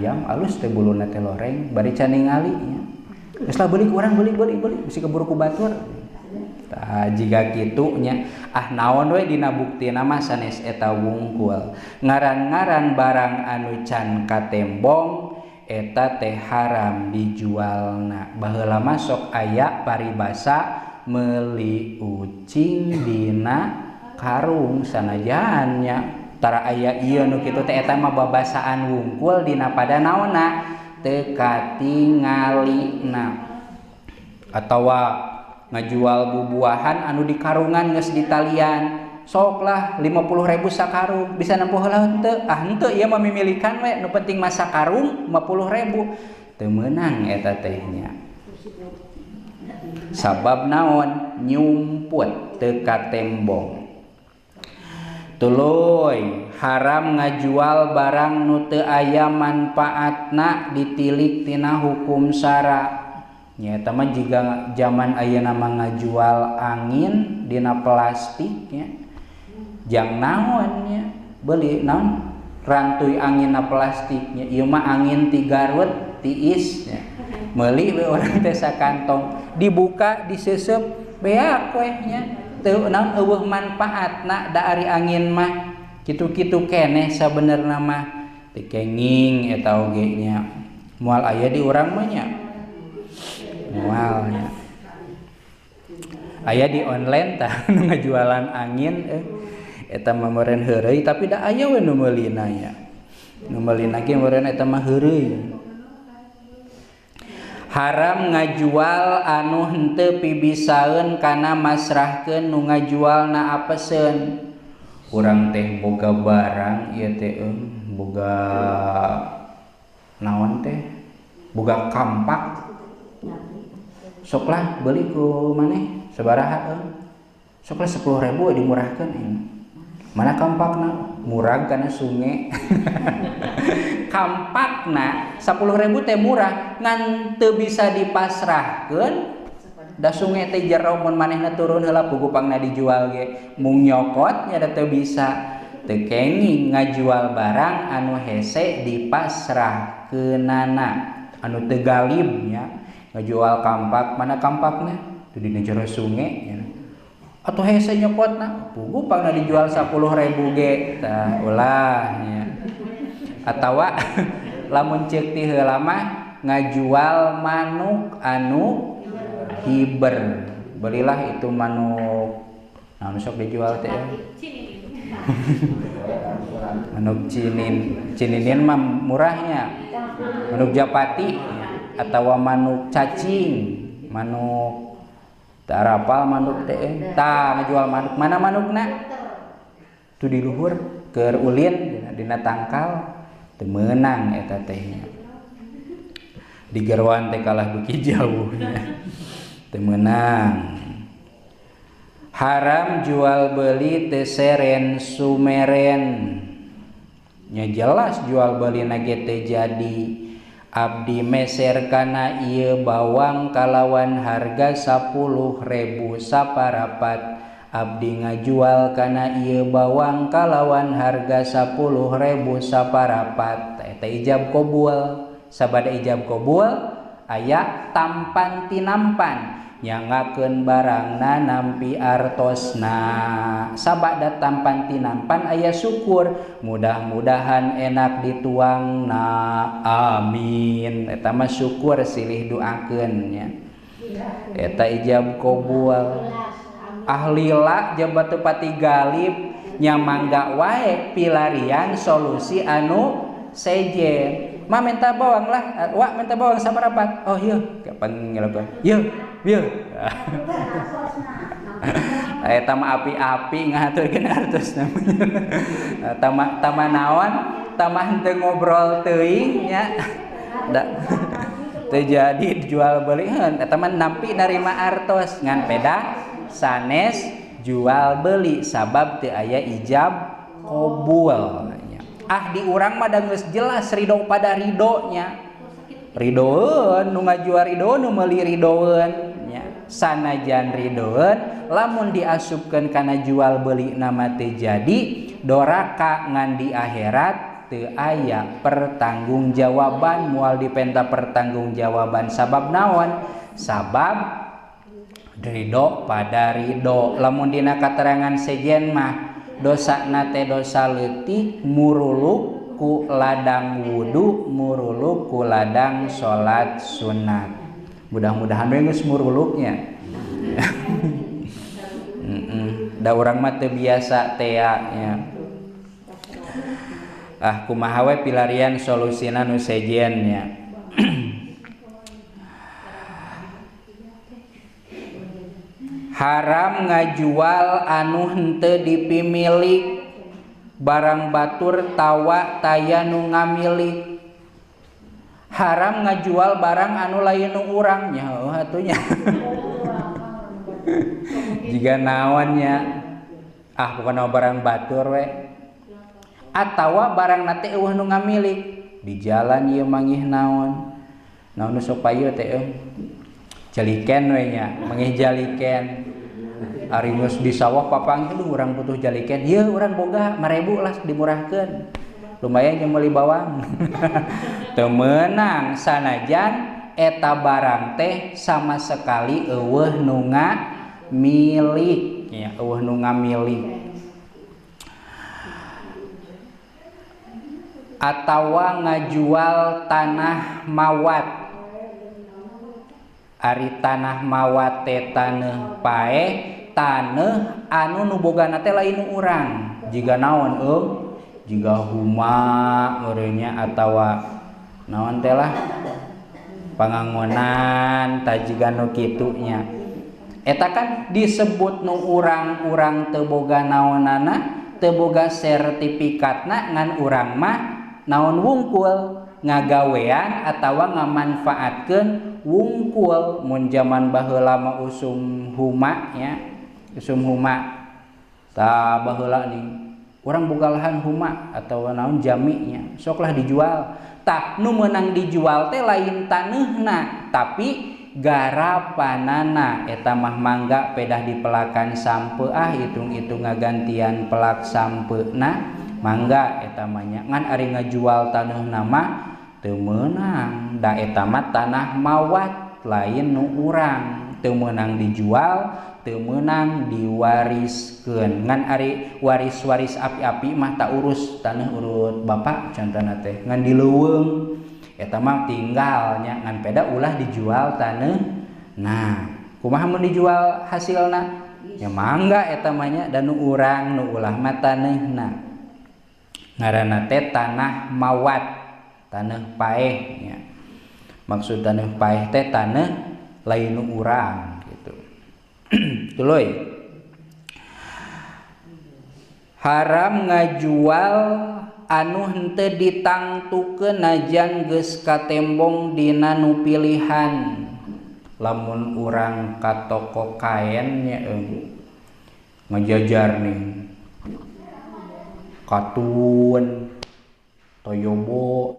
Ayam alus teh buluna teh loreng bari can ningali nya. Geus lah beli ku urang beli beli beli bisi keburu ku batur. Tah jiga kitu nya ah naon we dina buktina mah sanes eta wungkul. Ngaran-ngaran barang anu can katembong eta teh haram dijualna. Baheula mah sok aya paribasa meuli ucing dina karung sanajan nya tara aya ieu nu kitu teh eta mah babasaan wungkul dina pada naonna teu katingalina. Atawa ngajual bubuahan anu di karungan geus ditalian sok lah 50.000 sakarung bisa nempuh heula henteu ah henteu ieu mah mimilikan we nu penting mah sakarung 50.000 teu meunang eta teh nya. Sabab naon nyumput teu katembong. Tuluy haram ngajual barang nu teu aya manfaatna ditilik tina hukum syara. Nya eta mah jiga zaman ayeuna mah ngajual angin dina plastik nya. Jang naon nya beuli naon rantuy anginna plastik nya ieu mah angin ti Garut tiis nya. Meuli we urang teh sakantong dibuka diseuseup beak we nya. Teu naon eueuh manfaatna da ari angin mah kitu-kitu keneh sabenerna mah teu kenging eta oge nya. Moal aya di urang mah nya. Moal nya. Aya di online tah nu ngajualan angin eta mah meureun heureuy tapi da aya we nu meulina nya. Nu meulina ge meureun eta mah heureuy. Haram ngajual anu henteu pibisaeun kana masrahkeun nu ngajualna apeseun. Urang teh boga barang ieu teh boga naon teh? Boga kampak. Sok lah beuli ku maneh sabaraha Sok lah 10.000 dimurahkeun ieu. Mana kampakna? Murag kana sunge. Kampakna 10.000 teh murah ngan teu bisa dipasrahkeun da sunge teh jero mun manehna turun heula pugupangna dijual ge mung nyokot nya da teu bisa. Teu kenging ngajual barang anu hese dipasrahkeunana anu teu galib nya. Ngajual kampak mana kampakna teu dina jero sunge nya. Atuh hese nyokotna pugupangna dijual 10.000 ge tah ulah nya. Atawa lamun ceuk ti heula mah ngajual manuk anu hiber. Belilah itu manuk naon sok dijual teh manuk cinin, cininin mah murahnya. Manuk japati atawa manuk cacing, manuk tarapal manuk teh tah ngajual manuk mana manukna tu di luhur keur ulin dina tangkal teu meunang eta teh nya. Di gerwan teh kalah beuki jauh nya. Teu meunang. Haram jual beli teu seren sumeren. Nya jelas jual beli na ge teu jadi. Abdi meser kana ieu bawang kalawan harga 10.000 saparapat. Abdi ngajual kana ieu bawang kalawan harga 10.000 saparapat. Eta ijab qabul. Sabada ijab qabul aya tampan tinampan nyangakeun barangna nampi artosna. Sabada tampan tinampan aya syukur mudah-mudahan enak dituangna amin. Eta mah syukur silih doakeun nya. Eta ijab qabul. Ahlila jabat pati galib nya mangga wae pilarian solusi anu sejen. Ma minta bawang lah, wak minta bawang saparapat. Oh iya, kapan ngelakuan? Iya, iya. Eta mah api-api ngaturkeun artos namanya. Tama tama naon, tama henteu ngobrol teuing nya. Da teu jadi jual beli heuh eta mah nampi narima artos ngan peda sanes jual beli sabab teu aya ijab qabul. Ah di urang mah da geus jelas ridho pada ridhonya. Ridoeun nu ngajual ridoeun nu meuli ridoeun nya. Sanajan ridoeun lamun diasupkeun kana jual beli nama teu jadi doraka ngan di akhirat teu aya pertanggungjawaban, moal dipenta pertanggungjawaban. Sabab naon? Sabab ridho pada ridho. Lamun dina katerangan sejen mah dosana teh dosa leutik muruluk ku ladang wudu, muruluk ku ladang salat sunat. Mudah-mudahan we geus muruluknya. Da urang mah teu biasa tea nya. Ah kumaha we pilarian solusina nu sejen nya. Haram ngajual anu henteu dipimilik, barang batur tawa taya nu ngamilik. Haram ngajual barang anu lain nu urang nya, heuh atuh nya. Jiga naon nya, ah bukan barang batur we. Atawa barang na teh eueuh nu ngamilik di jalan ieu mangih naon. Naon nu sok payu teh eueuh. Jaliken we nya, mangih jaliken. Ari geus di sawah papanggih aduh urang butuh jaliken. Ieu urang boga 5.000 lah dimurahkeun. Lumayan jeung meuli bawang. Teu meunang sanajan eta barang teh sama sekali eueuh nu ngamilik nya, eueuh nu ngamilik. Atawa ngajual tanah mawat. Ari tanah mawat teh taneuh paeh, taneuh anu nu bogana teh lain nu urang. Jiga naon eueuh? Jiga huma meureunnya atawa naon teh lah pangangonan tah jiga nu kitu nya. Eta kan disebut nu urang-urang teu boga naonana, teu boga sertifikatna, ngan urang mah naon wungkul ngagawean atawa ngamanfaatkeun wungkul. Mun jaman baheula mah usum huma nya, usum huma tah baheula nih urang boga lahan huma atawa naon jami nya, sok lah dijual. Tah nu meunang dijual teh lain taneuhna tapi garapanana. Eta mah mangga pedah dipelakan sampe, ah hitung-hitung ngagantian pelak sampeuna mangga eta mah nya. Ngan ari ngajual taneuhna mah teu meunang, da eta mah tanah mawat lain nu urang, teu meunang dijual, teu meunang diwariskeun. Ngan ari waris-waris api-api mah tak urus tanah urut bapak contohna teh, ngan di leuweung eta mah tinggal nya, ngan peda ulah dijual taneuh. Nah kumaha mun dijual hasilna ya mangga eta mah nya, da nu urang nu ulah mah taneuhna. Ngaranna teh tanah mawat, taneuh paeh nya. Maksud taneuh paeh teh taneuh lain nu urang gitu. Tuluy. Haram ngajual anu henteu ditangtukeun najan geus katembong dina nu pilihan. Lamun urang ka toko kaen nya ngajajar nih katun toyobo